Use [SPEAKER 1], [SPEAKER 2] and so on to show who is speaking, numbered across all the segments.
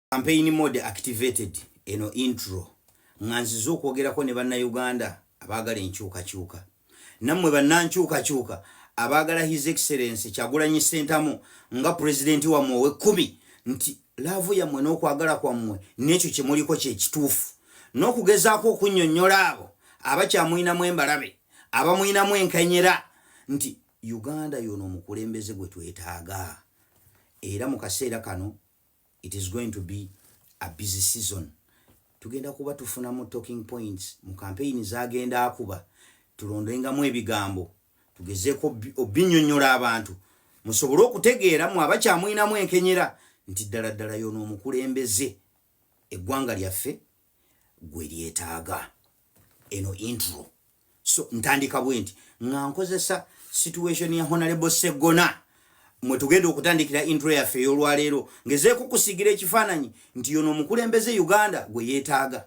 [SPEAKER 1] Campaign mode activated. Eno intro nga nzize okwogerako ne Bannayuganda abaagala enkyukakyuka, nammwe bannankyukakyuka abaagala His Excellence Kyagulanyi Ssentamu nga pulezidenti wammwe ow'ekkumi, nti love yammwe n'okwagala kwammwe n'ekyo kye muliko kyekituufu, n'okugezaako okunnyonnyola abo abakyamuyinamu embalabe, abamuyinamu enkenyera, nti Uganda yono omukulembeze gwe twetaaga. Era mu kaseera kano it is going to be a busy season. Tugenda kuba tufunamu talking points mu campaign zagenda akuba, tulondengamu ebigambo, tugezeeko obinyonnyola abantu musobole okutegeera, mu abakyamuyinamu enkenyera, nti ddala ddala yono omukulembeze eggwanga lyaffe gwe lyetaaga. Eno intro, so ntandika bwe nti nga nkozesa situation ya Honorable Seggona mwe tugenda okutandikira intro yaffe ey'olwaleero, ngezeeko kusigira ekifaananyi nti yono omukulembeze Uganda gwe yeetaaga.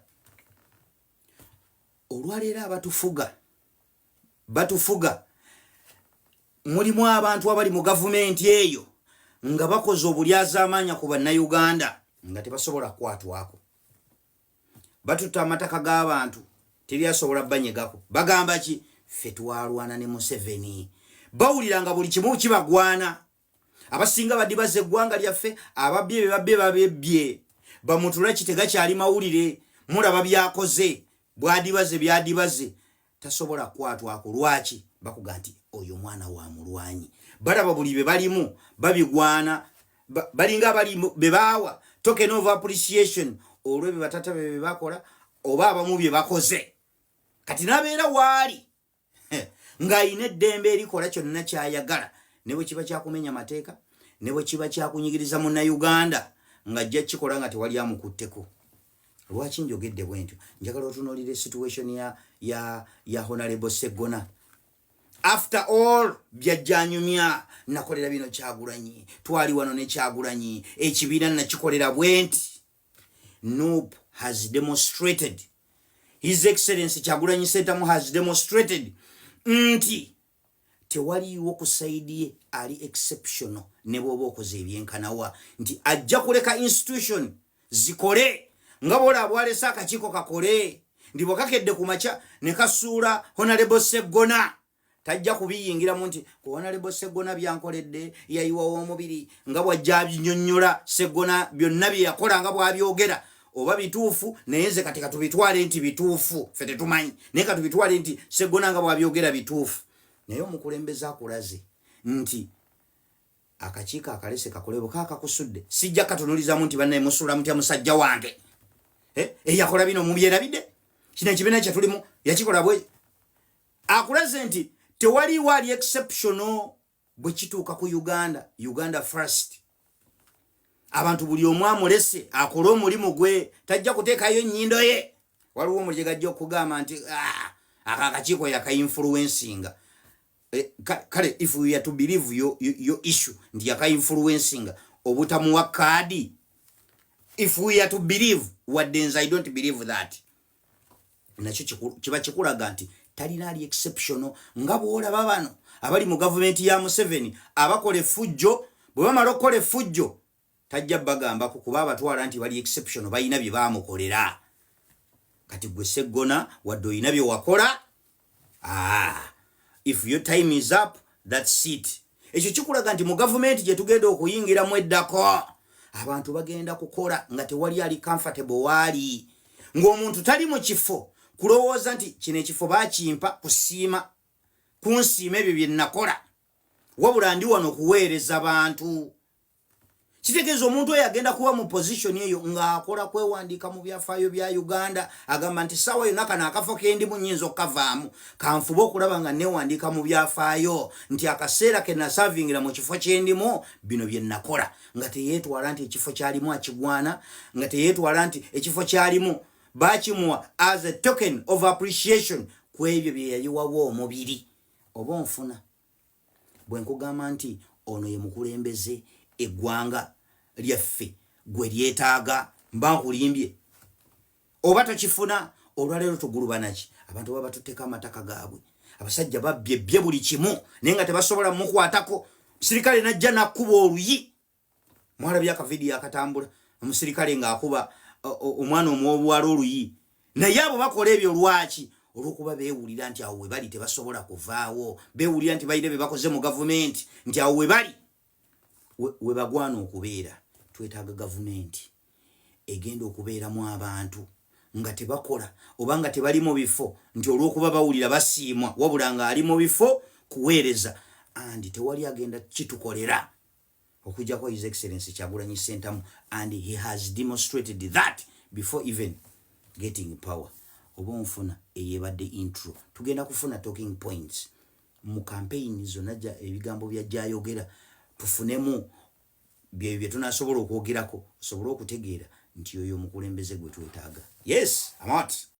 [SPEAKER 1] Olwaleero abatufuga batufuga, mulimu abantu abali mu gavumenti eyo nga bakoze obulyazaamaanya ku Bannayuganda nga tebasobola kukwatwako. Batutta amataka g'abantu, teryasobola banyegako. Bagamba ki? Ffe twalwana ne Museveni. Bawulira nga buli kimu kibagwana. Abasinga badibaza eggwanga lyaffe, ababbye bye babbye babebbye, bamutula kitegakyali mawulire, mulaba byakoze, bwadibaze byadibaze, tasobola kukwatwako. Lwaki? Bakuga nti oyo mwana wa mulwanyi. Balaba buli bye balimu babigwana, balinga abali be baawa token of appreciation olw'ebyo batata be bye bakola oba abamu bye bakoze. Kati nabeera waali ng'ayina eddembe erikola kyonna kyayagala, ne bwe kiba kyakumenya mateeka, ne bwe kiba kyakunyigiriza Munnayuganda, ng'ajja kikola nga tewali amukutteko. Lwaki njogedde bwe ntyo? Njagala otunuulira situation ya Honorable Seggona. After all byajjanyumya, nakolera bino Kyagulanyi, twali wano ne Kyagulanyi, ekibiina nakikolera bwe nti. NUP has demonstrated, His Excellence Kyagulanyi Sentamu has demonstrated nti tewaliiwo ku side ye ali exceptional. Ne bw'oba okoze ebyenkanawa, nti ajja kuleka institution zikole, nga bwolaba bwalese akakiiko kakole, ndi bwekakedde ku makya ne kasuula Honorable Seggona, tajja kubiyingiramu nti ku Honorable Seggona byankoledde, yayiwawo omubiri, nga bwajja abinyonnyola. Seggona byonna bye yakola nga bw'abyogera oba bituufu, naye nze kati katubitwale nti bituufu, ffe tetumanyi, naye katubitwale nti Seggona nga bw'abyogera bituufu. Naye omukulembeze akulaze nti akakiiko akalese kakole, bwe kaakakusudde sijja katunulizamu nti bannaye musuula mutya musajja wange? Eh, eyakola bino mubyerabidde? Kino ekibiina kyetulimu yakikola bwe. Akulaze nti tewaliiwo ali exceptional bwe kituuka ku Uganda, Uganda first. Abantu buli omu amulese akole omulimu gwe, tajja kuteekayo ennyindo ye. Waliwo omuli gajja okugamba nti, "Ah, ako akakiiko yakainfluencinga." Kale if we are to believe your issue nti yakainfluencinga obutamuwa kaadi, if we are to believe, wadde nze I don't believe that, nakyo kiba kikulaga nti talina ali exceptional, nga bw'olaba bano abali mu gavumenti ya Museveni abakola effujjo. Bwe bamala okukola effujjo tajja bagambako kuba abatwala nti bali exceptional, balina bye bamukolera. Kati gwe Seggona, wadde olina bye wakola, ah, if your time is up, that's it. Ekyo kikulaga nti mu gavumenti gye tugenda okuyingiramu eddako, abantu bagenda kukola nga tewali ali comfortable waali, ng'omuntu tali mu kifo kulowooza nti kino ekifo bakimpa kusiima, kunsiima ebyo bye nakola, wabula ndi wano kuweereza bantu. Kitegeeza omuntu oyo agenda kuba mu position eyo ng'akola kwewandiika mu byafaayo bya Uganda, agamba nti saawa yonna kano akafo kendimu nyinza okukavaamu, kanfube okulaba nga newandiika mu byafaayo nti akaseera ke nasavingira mu kifo kyendimu bino bye nakola, nga teyeetwala nti ekifo kyalimu akigwana, nga teyeetwala nti ekifo kyalimu bakimuwa as a token of appreciation ku ebyo bye yayiwawo omubiri. Oba onfuna bwe nkugamba nti ono ye mukulembeze eggwanga lyaffe gwe lyetaaga, mba nkulimbye oba tokifuna? Olwaleero tugulubanaki? Abantu baba batutteko amataka gaabwe, abasajja babbye bbye buli kimu, naye nga tebasobola mukwatako. Musirikale najja nakkuba oluyi. Mwalabye akavidiyo akatambula Omusirikale ng'akuba omwana omwobuwala oluyi. Naye abo bakola ebyo lwaki? Olwokuba beewulira nti awo we bali tebasobola kuvaawo. Beewulira nti balina bye bakoze mu gavumenti, nti awo we bali we bagwana okubeera. Twetaaga gavumenti egenda okubeeramu abantu nga tebakola oba nga tebali mu bifo nti olw'okuba bawulira basiimwa, wabula ng'ali mu bifo kuweereza. And tewali agenda kitukolera okujjako His Excellence Kyagulanyi Sentamu, and he has demonstrated that before even getting power. Oba onfuna? Eyo ebadde intro. Tugenda kufuna talking points mu campaign zonna, ebigambo byajjayogera, tufunemu byebyo bye tunasobola okwogerako, osobole okutegeera nti oyo omukulembeze gwe twetaaga. Yes, I'm out.